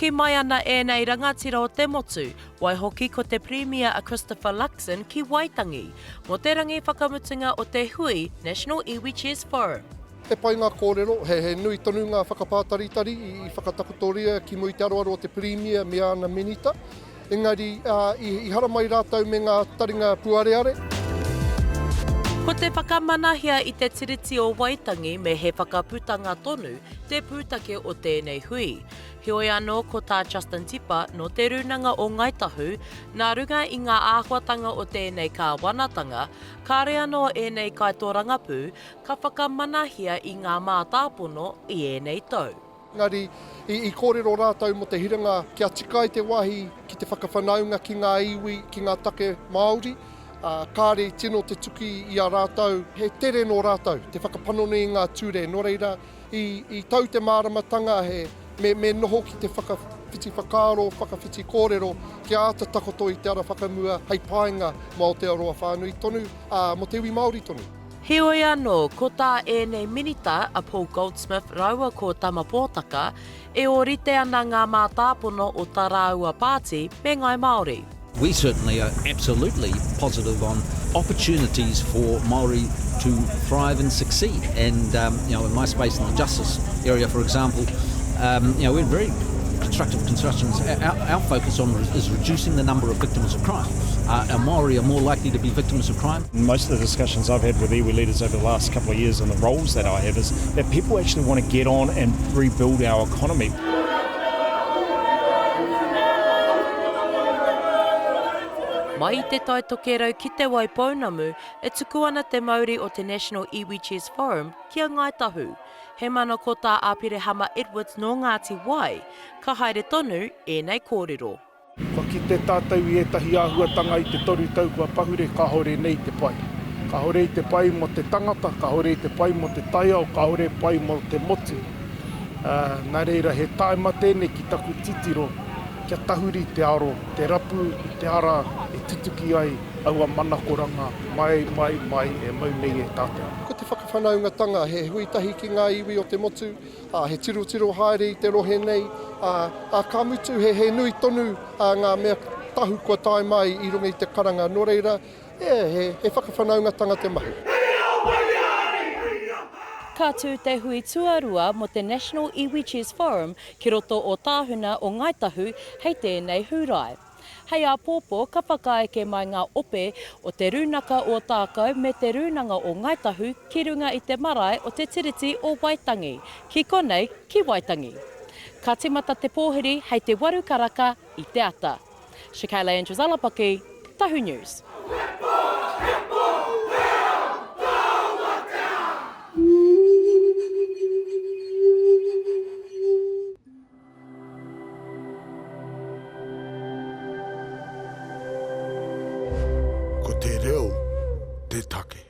Hoki mai ana ēnei rangatira o te motu, waihoki ko te Pirimia a Christopher Luxon ki Waitangi, mō te rangi whakamutunga o te hui National Iwi Chairs Forum. He pai ngā kōrero, he nui tonu ngā whakapātaritari i whakatakotoria ki mua i te aroaro o te Pirimia me āna minita. Engari, i haramai rātou me ngā taringa puareare. Ko te whakamanahia i te Tiriti o Waitangi me he whakaputanga tonu te pūtake o tēnei hui. Heoi anō ko tā Justin Tipa nō Te Rūnanga o Ngāi Tahu, nā runga i ngā āhuatanga o tēnei kāwanatanga, kāre anō ēnei kaitōrangapū ka whakamanahia i ngā mātāpono i ēnei tau. Engari, i kōrero rātou mō te hiranga kia tika ai te wāhi ki te whakawhanaunga ki ngā iwi, ki ngā take Māori, ā, kāre i tino te tuki i a rātou, he tere nō rātou te whakapanoni i ngā ture, nō reira, i, i tau te māramatanga he, me, me noho ki te whakawhiti whakaaro, whakawhiti kōrero, kia āta takoto i te ara whakamua hei painga mō Aotearoa whānui tonu, ā, mō te iwi Māori tonu. Heoi anō, ko tā ēnei minita, a Paul Goldsmith rāua ko Tama Pōtaka, e ōrite ana ngā mātāpono o tā rāua pāti me Ngāi Māori. We certainly are absolutely positive on opportunities for Māori to thrive and succeed and you know in my space in the justice area for example you know we're very constructive constructions our, our focus on is reducing the number of victims of crime. Uh, our Māori are more likely to be victims of crime. Most of the discussions I've had with iwi leaders over the last couple of years and the roles that I have is that people actually want to get on and rebuild our economy. Mai i Te Tai Tokerau ki Te Waipounamu, e tuku ana te mauri o te National Iwi Chairs Forum ki a Ngāi Tahu. He mana ko tā Aperehama Edwards nō Ngāti Wai, ka haere tonu ēnei kōrero. Kua kite tātou i ētahi āhuatanga i te toru tau kua pahure kāore nei i te pai. Kāore i te pai mō te tangata, kāore i te pai mō te taiao, kāore pai mō te motu. Ā, nā reira he tāima tēnei ki taku titiro kia tahuri te aro, te rapu i te ara e tutuki ai aua manakoranga mai, mai, mai e mau nei e tātou. Ko te whakawhanaungatanga he hui tahi ki ngā iwi o te motu, ā, he tirotiro haere i te rohe nei, ā, ā, ka mutu he, he nui tonu ā, ngā mea tahu kua tae mai i runga i te karanga, nō reira, e, he, he whakawhanaungatanga te mahi. Ka tū te hui tuarua mō te National Iwi Chess Forum ki roto o Tāhuna o Ngāi Tahu hei tēnei Hūrae. Hei āpōpō ka whakaeke mai ngā ope o Te Rūnaka o Ōtākou me Te Rūnanga o Ngāi Tahu ki runga i te marae o Te Tiriti o Waitangi, ki konei, ki Waitangi. Ka tīmata te pōhiri hei te waru karaka i te ata. Shakayla Andrews-Alapaki, Tahu News. Ko te reo te take.